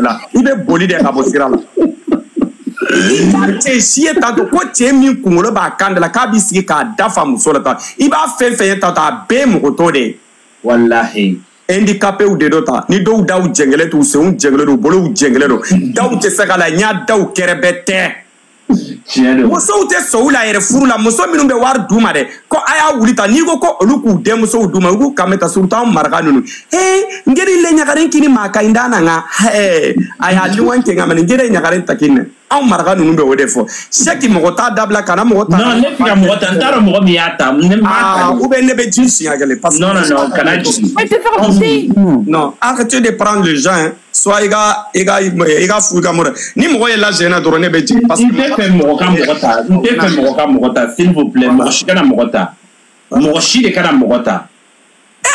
la, i bɛ boli de ka bɔ sira la. I t'a cɛ si ye tantôt ko cɛ min kunkolo b'a kan de la k'a b'i sigi k'a dafa muso la tan, i b'a fɛn fɛn ye tantôt a bɛɛ ye mɔgɔ tɔ de ye. Walahi. Handicapéw de do ta ni dɔw daw jɛngɛlen t'u senw jɛngɛlen don u bolow jɛngɛlen don daw tɛ se ka la ɲa daw kɛrɛbɛ tɛ. Musow tɛ sɔn u la yɛrɛ furu la, muso minnu bɛ wari d'u ma dɛ ko a y'a wuli ta n'i ko ko olu k'u denmusow d'u ma u k'u kan bɛ ta surtout anw maraka ninnu ee n geri le ɲagaren kini maa ka ɲi da na nka a y'a ɲɔgɔn kɛ nka mɛ n geri ɲagaren ta kini anw maraka ninnu bɛ o de fɔ sɛki mɔgɔ t'a dabila kana mɔgɔ ta. Non ne tɛ ka mɔgɔ ta, n t'a dɔn mɔgɔ min y'a ta ne m'a ta. Ou bien ne bɛ ji siɲɛ kelen parce que. Non non non kana jigin. Mais tu fais non arrêtez de prendre les gens hein. Soit i ka fou i ka mɔrɔ ni mɔgɔ ye lajɛ na dɔrɔn ne bɛ jigin parce que. N tɛ fɛ mɔgɔ ka mɔgɔ ta, n tɛ fɛ mɔgɔ ka mɔgɔ ta, s'il vous plaît, mɔgɔ si kana mɔgɔ ta, mɔgɔ si de kana mɔgɔ ta. Et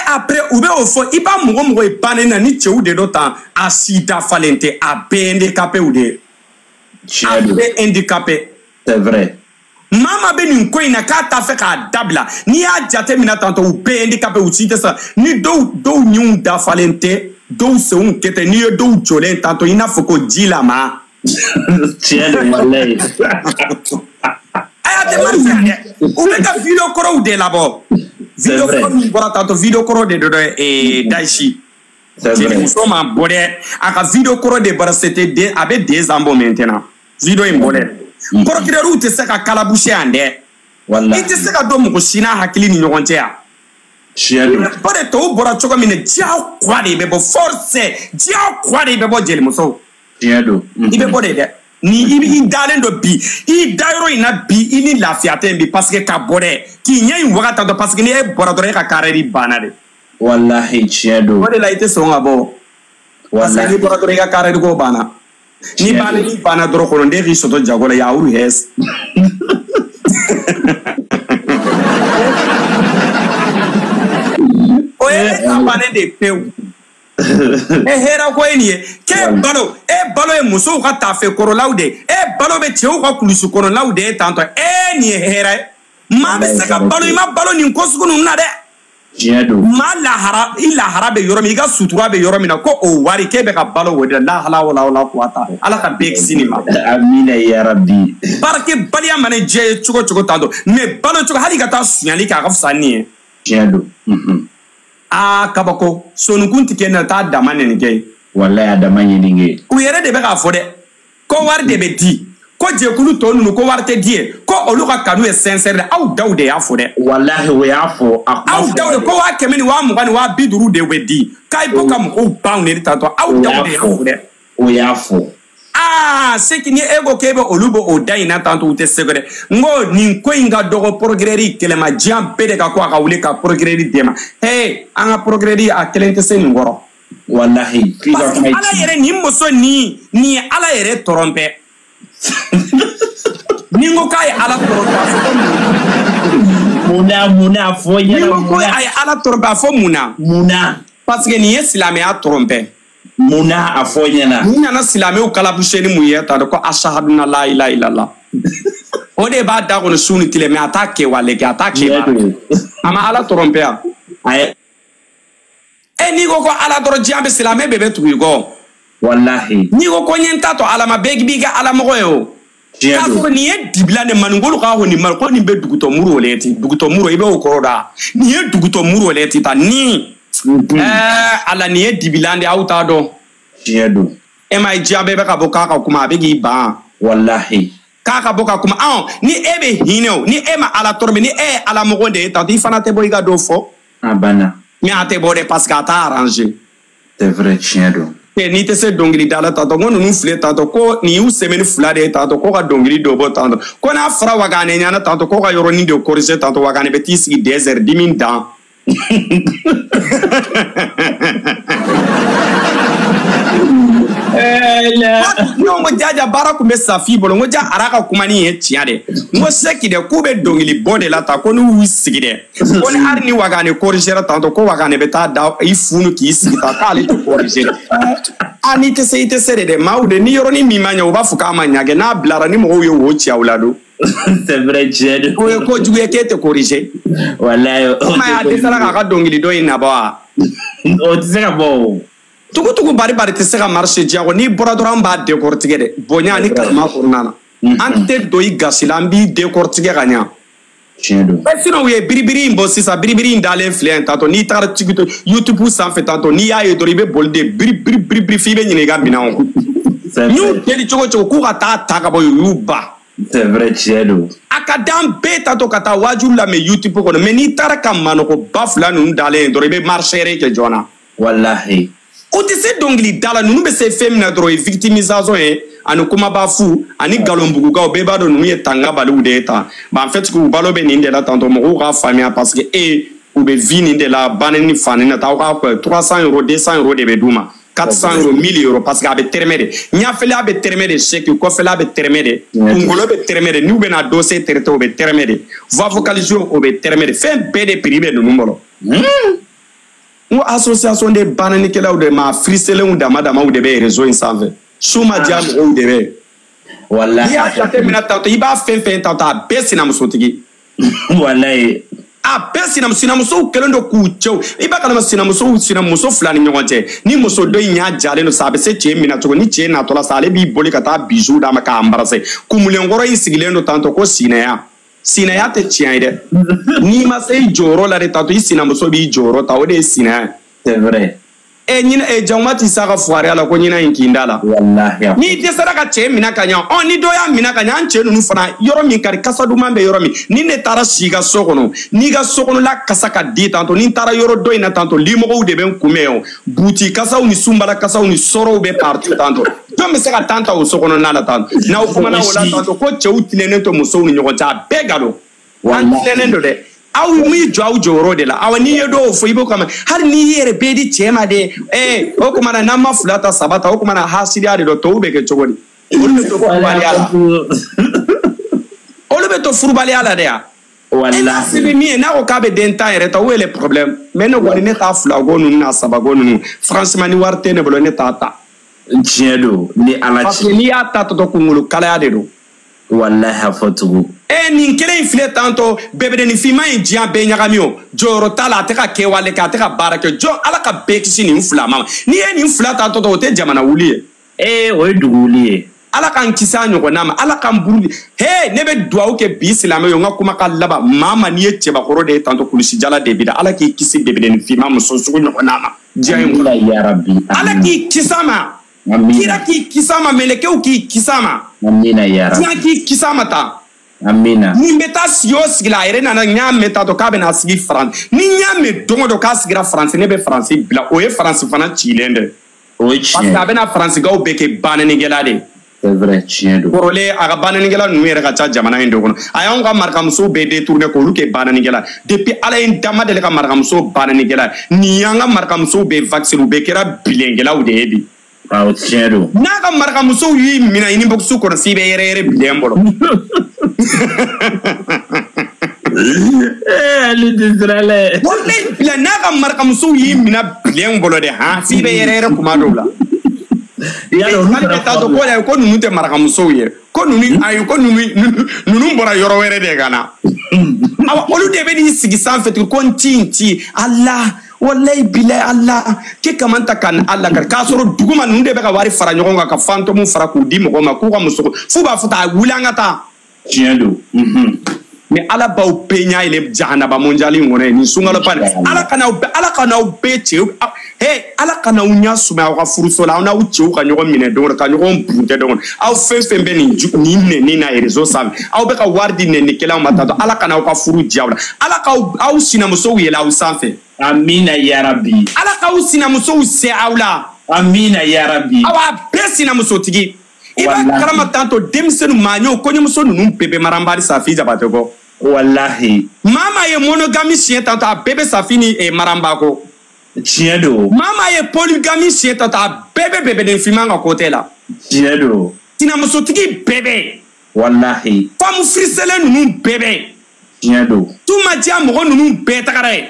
après u bɛ o fɔ i b'a mɔgɔ ye bannen na ni cɛw de dɔ ta a si dafalen tɛ a bɛɛ handicapé de ye. A bɛɛ handicapé. C'est vrai. Maa maa bɛ nin ko in na k'a t'a fɛ k'a dabila n'i y'a jate minɛ tantôt u bɛɛ handicapé u si tɛ sa ni dɔw ɲinw dafalen tɛ. Dɔw senw kɛ tɛ n'i ye dɔw jɔlen tantôt i n'a fɔ ko ji lama. Tiɲɛ don walayi. A y'a tɛ marché dɛ u bɛ ka vidéo kɔrɔw de labɔ. Vidéo kɔrɔ min bɔra tantôt vidéo kɔrɔ de dɔ dɛ Daïchi. Muso ma bɔ dɛ a ka vidéo kɔrɔ de bɔra c'était a bɛ 2 ans bɔ maintenant vidéo in bɔ dɛ. Procureur tɛ se ka kalaboucher yan dɛ. Walayi. I tɛ se ka don mɔgɔ si n'a hakili ni ɲɔgɔn cɛ yan. O de tɔw bɔra cogo min na diyagoya de bɛ bɔ force diyagoya de bɛ bɔ jelimusow. Tiɲɛ don. I bɛ bɔ de dɛ ni i dalen don bi i da yɔrɔ in na bi i ni lafiya tɛ yen bi parce que ka bɔ dɛ k'i ɲɛ in waga tantɔ parce que ni e bɔra dɔrɔn e ka carrière banna de. Walahi tiɲɛ don. O de la i tɛ sɔn ka bɔ. Parce que n'i bɔra dɔrɔn i ka carrière ko banna. Ni banna ni banna dɔrɔn kɔnɔnden k'i sɔtɔ jago la yawuru hɛs. O ye e ta bannen de pewu. E hɛrɛ ko ye nin ye k'e balo e balo ye musow ka taafe kɔrɔlaw de ye e balo bɛ cɛw ka kulusi kɔnɔlaw de ye tantɔ e nin ye hɛrɛ ye maa bɛ se ka balo i ma balo nin ko sugu ninnu na dɛ. Tiɲɛ don. Maa lahara i lahara bɛ yɔrɔ min i ka sutura bɛ yɔrɔ min na ko o wari k'e bɛ ka balo o de la lahala wala wala kuwata ala ka bɛɛ kisi nin ma. Amina yarabi. Baarakɛbaliya mana diya ye cogo cogo tantɔ mais balo cogo hali ka taa sonyali kɛ a ka fisa ni nin ye. Tiɲɛ don. Aa kabako sonikun ti kɛ na taa dama nɛni kɛ ye. Walayi a dama ɲini kɛ. U yɛrɛ de bɛ k'a fɔ dɛ ko wari de bɛ di ko jɛkulu tɔ ninnu ko wari tɛ di ye ko olu ka kanu ye sincère dɛ aw daw de y'a fɔ dɛ. Walahi o y'a fɔ a kuma fɔ. Aw daw de ko 100,000 ni 20,000 ni 50,000 de bɛ di k'a bɔ ka mɔgɔw ban de tantɔ aw daw de y'a fɔ dɛ. O y'a fɔ. Aa c'est que ni e ko k'e bɛ olu bɔ o da in na tantɔ u tɛ se dɛ n ko nin ko in ka dɔgɔ procureur kɛlɛ ma diɲɛ bɛɛ de ka ko a ka wuli ka procureur dɛmɛ hey an ka procureur a kelen tɛ se nin kɔrɔ. Walahi. Parce que ala yɛrɛ nin muso nin ye ala yɛrɛ tɔrɔnpɛ. Ni n ko k'a ye ala tɔrɔnpɛ a fɔ ko mun na. Mun na a fɔ ɲɛna. Ni n ko ko a ye ala tɔrɔnpɛ a fɔ mun na. Mun na. Parce que nin ye silamɛya tɔrɔnpɛ. Mun na a fɔ ɲɛna. Ni nana silamɛw kalabuse ni mun ye ta ko asahaduna la ilaha illallah. O de b'a da kɔnɔ su ni tile mais a t'a kɛwale kɛ a t'a kɛ. A ma ala tɔrɔnpɛ yan. Ayi. E n'i ko ko ala dɔrɔn diɲɛ bɛ silamɛ bɛɛ bɛ tugu i kɔ. Walahi. N'i ko ko n ye n ta to ala ma bɛɛ b'i kɛ alamɔgɔ ye o. K'a sɔrɔ nin ye dibila de maninkolu k'a fɔ nin ma ko nin bɛ dugutɔ muru o le ti dugutɔ muru i bɛ o kɔrɔ da nin ye dugutɔ muru o le ti ta ni. Ala nin ye dibilan de aw t'a dɔn. Tiɲɛ don. E ma ye diɲɛ bɛɛ bɛ ka bɔ k'a ka kuma a bɛ k'i ban. Walahi. K'a ka bɔ ka kuma anw ni e bɛ hinɛ o ni e ma ala tɔrɔ ni e ye alamɔgɔ de ye tantɔ i fana tɛ bɔ i ka dɔ fɔ. A banna. Mais a tɛ bɔ dɛ parce que a t'a arrangé. C'est vrai tiɲɛ don. N'i tɛ se dɔnkilida la tantɔ ko ninnu filɛ tantɔ ko nin y'u semaine 2 de ye tantɔ ko ka dɔnkili dɔ bɔ tantɔ ko n'a fɔra Wagane ɲɛna tantɔ ko ka yɔrɔnin de corriger tantɔ Wagane bɛ t'i sigi 2 heures dimi dan. Ne ko jaja baara tun bɛ Safi bolo n ko ja ara ka kuma ni ye tiɲɛ de n ko seki dɛ k'u bɛ dɔnkili bɔ de la tan ko n'u y'u sigi dɛ ko ni hali ni Wagane corrigera tantɔ ko Wagane bɛ taa da i funu k'i sigi tan k'ale tɛ corriger a n'i tɛ se i tɛ se de dɛ maaw de ni yɔrɔnin min ma ɲɛ u b'a fɔ k'a ma ɲa kɛ n'a bilara ni mɔgɔw ye wo ci aw la don. C'est vrai tiɲɛ don. O ye kojugu ye k'e tɛ corriger. Walayi. O ma ye a dɛsɛra k'a ka dɔnkili dɔ in nabɔ wa. O tɛ se ka bɔ o. Tugu bari bari tɛ se ka marcher diyago n'i bɔra dɔrɔn an b'a décortiquer dɛ bonya ani karama kɔnɔna na an tɛ don i gasi la an b'i décortiquer ka ɲa. Tiɲɛ don. Sinon u ye biribiri in bɔ sisan biribiri in dalen filɛ yan tantôt n'i taara TikTok YouTube sanfɛ tantôt n'i y'a ye dɔrɔn i bɛ boli de biri biri biri biri f'i bɛ ɲinɛ i ka minɛnw kɔ. N y'u deli cogo cogo k'u ka taa ta ka bɔ yen u y'u ban. C'est vrai tiɲɛ don. A ka d'an bɛɛ tantôt ka taa waajuli lamɛn YouTube kɔnɔ mais n'i taara ka manɔgɔba fila ninnu dalen ye dɔrɔn i bɛ marcher kɛ joona. Walahi. O tɛ se dɔnkili da la ninnu bɛ se fɛn min na dɔrɔn o ye victimisation ye ani kumaba fu ani nkalonbugukaw bɛɛ b'a dɔn ninnu ye tangabaliw de ye tan bon en fait u balo bɛ nin de la tantôt mɔgɔw k'a faamuya parce que e u bɛ vie nin de la banni ni fani na t'aw k'a kɔ 300 euros 200 euros de bɛ d'u ma 400 euros 1000 euros parce que a bɛ tɛrɛmɛ de ɲɛfɛla bɛ tɛrɛmɛ de seki kɔfɛla bɛ tɛrɛmɛ de kunkolo bɛ tɛrɛmɛ de n'u bɛna dossier traité o bɛ tɛrɛmɛ de voix vocalisée o bɛ tɛrɛmɛ de fɛn bɛɛ de prix bɛ ninnu bolo. N ko association de bannikɛlaw de maa firiselenw dama damaw de bɛ réseau in sanfɛ su ma diya mɔgɔw de bɛ. Walahi. N'i y'a jateminɛ tantôt i b'a fɛn fɛn tantôt a bɛɛ sinamusotigi. Walahi. A bɛɛ sinamusow kɛlen don k'u cɛw i b'a kalama sinamusow sinamuso fila ni ɲɔgɔn cɛ ni muso dɔ in y'a jalen don sa a bɛ se cɛ minɛ cogo ni cɛ natɔla sa ale b'i boli ka taa bijou d'a ma k'a embrasser kumulenkɔrɔ in sigilen don tantôt ko sinaya. Sinaya tɛ tiɲɛ ye dɛ n'i ma se i jɔyɔrɔ la de tantôt i sinamuso b'i jɔyɔrɔ ta o de ye sinaya ye. C'est vrai. E ɲinɛ e januma ti s'a ka fugariya la ko ɲinɛ in kin da la. Walahi. N'i dɛsɛra ka cɛ minɛ ka ɲa ɔ ni dɔ y'a minɛ ka ɲa an cɛ ninnu fana yɔrɔ min ka di kasa duman bɛ yɔrɔ min ni ne taara si i ka so kɔnɔ n'i ka so kɔnɔla kasa ka di tantôt ni n taara yɔrɔ dɔ in na tantôt limɔgɔw de bɛ n kunbɛn o buti kasaw ni sunbala kasaw ni sɔrɔw bɛ partout tantôt jɔn bɛ se ka tan ta o so kɔnɔna la tantôt n'aw kumana o la tantôt ko cɛw tilennen to musow ni ɲɔgɔn cɛ a bɛɛ nkalon an tilennen don dɛ. Aw m'i jɔ aw jɔyɔrɔ de la awa n'i ye dɔw fɔ i b'o kama hali n'i yɛrɛ bɛɛ di cɛ ma dɛ o kuma na n'an ma fila ta saba ta o kuma na hasidiya de don tɔw bɛ kɛ cogo di olu bɛ to furubaliya la olu bɛ to furubaliya la dɛ ya e n'a se bɛ min ye n'a ko k'a bɛ den tan yɛrɛ ta o ye le problème mais ne kɔni ne t'a fila ko ninnu n'a saba ko ninnu franchement ni wari tɛ ne bolo ne t'a ta. Tiɲɛ don ni Ala cɛ. Parce que n'i y'a ta tɔtɔ kunkolo kalaya de don. Walahi a fɔ tugun. E nin kelen in filɛ tantôt bɛbɛdennin finman in diɲɛ bɛɛ ɲagami o jɔyɔrɔ t'a la a tɛ ka kɛwale kɛ a tɛ ka baara kɛ jɔn Ala ka bɛɛ kisi nin fila ma n'i ye nin fila ta tantôt o tɛ jamana wuli ye. Ee o ye dugu wuli ye. Ala k'an kisi a ɲɔgɔnna ma Ala k'an buru he ne bɛ duwawu kɛ bi silamɛ ye n ka kuma ka laban maa ma n'i ye cɛbakɔrɔ de ye tantôt kulusijala de b'i la Ala k'i kisi bɛbɛdennin finman muso sugu ɲɔgɔnna ma diɲɛ in kɔnɔ. Yarabi. Ala k'i kisi a ma. Kira k'i kisi a ma mɛlɛkɛw k'i kisi a ma. Amina yarabi. Diɲɛ k'i kisi a ma tan. Amina. Nin bɛ taa sigi o sigi la a yɛrɛ nana n y'a mɛn tantôt k'a bɛna sigi Faransi ni n y'a mɛn don o don k'a sigira Faransi ne bɛ Faransi bila o ye Faransi fana cilen dɛ. O ye tiɲɛ. Parce que a bɛna Faransikaw bɛɛ kɛ bannikɛla de ye. C'est vrai tiɲɛ don. Kɔrɔlen a ka bannikɛla ninnu yɛrɛ ka ca jamana in de kɔnɔ a y'anw ka marakamusow bɛɛ détourné k'olu kɛ bannikɛla depuis Ala ye n da ma deli ka marakamuso bannikɛla nin y'an ka marakamusow bɛɛ vacciné u bɛɛ kɛra bilenkɛlaw de ye bi. Awɔ tiɲɛ don. N'a ka marakamusow y'i minɛ inbox kɔnɔ f'i bɛ yɛrɛ yɛrɛ bilen bolo. Ee ale tɛ siran dɛ. Walayi bila n'a ka marakamusow y'i minɛ bilen bolo dɛ han f'i bɛ yɛrɛ yɛrɛ kuma dɔw la. Yala olu Hali bɛ taa to ko la ko ninnu tɛ marakamusow ye ko ninnu ayi ko ninnu bɔra yɔrɔ wɛrɛ de ka na. Awa olu de bɛ n'i sigi sanfɛ tugun ko n ci n ci Ala. Walayi bilayi Ala k'e ka man ta ka Ala kari k'a sɔrɔ duguma ninnu de bɛ ka wari fara ɲɔgɔn kan ka fantôme fara k'u di mɔgɔw ma k'u ka muso f'u b'a fɔ ta wuli an ka taa. Tiɲɛ don. Mais Ala b'aw bɛɛ ɲɛ yɛlɛ jahanaba mondial in kɔnɔ yen nin sunkalo ba nin Ala kana aw bɛɛ cɛw he Ala kana aw ɲɛ sumaya aw ka furuso la aw n'aw cɛw ka ɲɔgɔn minɛ don o ka ɲɔgɔn bunte don aw fɛn fɛn bɛ nin nɛni na réseau sanfɛ aw bɛ ka wari di nɛnikɛlaw ma tantôt Ala kana aw ka furu diya aw la Ala k'aw aw sinamusow yɛlɛ aw sanfɛ. Amina yarabi. Ala k'aw sinamusow se aw la. Amina yarabi. Aw a bɛɛ sinamusotigi. I b'a kalama tantôt denmisɛnnin maaɲɔw kɔɲɔmuso ninnu bɛɛ bɛ maranbari Safi Jabatɛ kɔ. Walahi. Maa maa ye monogamie siɲɛ tantôt a bɛɛ bɛ Safi ni maranba kɔ. Tiɲɛ don. Maa maa ye polygamie siɲɛ tantôt a bɛɛ bɛ bɛbɛden finman ka côté la. Tiɲɛ don. Sinamusotigi bɛɛ bɛ. Walahi. Femme friselen ninnu bɛɛ bɛ. Tiɲɛ don. Tu ma diya mɔgɔ ninnu bɛɛ tagara ye.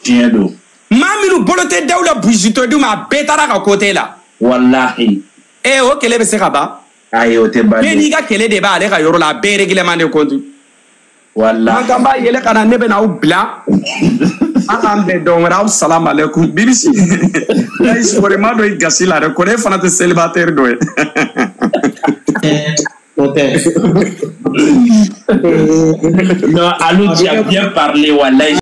Tiɲɛ don. Maa minnu bolo tɛ daw la buzitɔ d'u ma a bɛɛ taara ka côté la. Walahi. Ee o kɛlɛ bɛ se ka ban. Ayi o tɛ ban. Bɛɛ n'i ka kɛlɛ de b'ale ka yɔrɔ la a bɛɛ règlement de compte. Walahi. An b'a yɛlɛ ka na ne bɛ n'aw bila. An k'an bɛn dɔn wɛrɛ, aw salam alaikum. Bibisi, ayi, kɔrɔ ma dɔ i gasi la dɛ, kɔrɔ e fana tɛ célibataire dɔ ye. O tɛ. Non, Alou, tu as bien parlé, wallahi.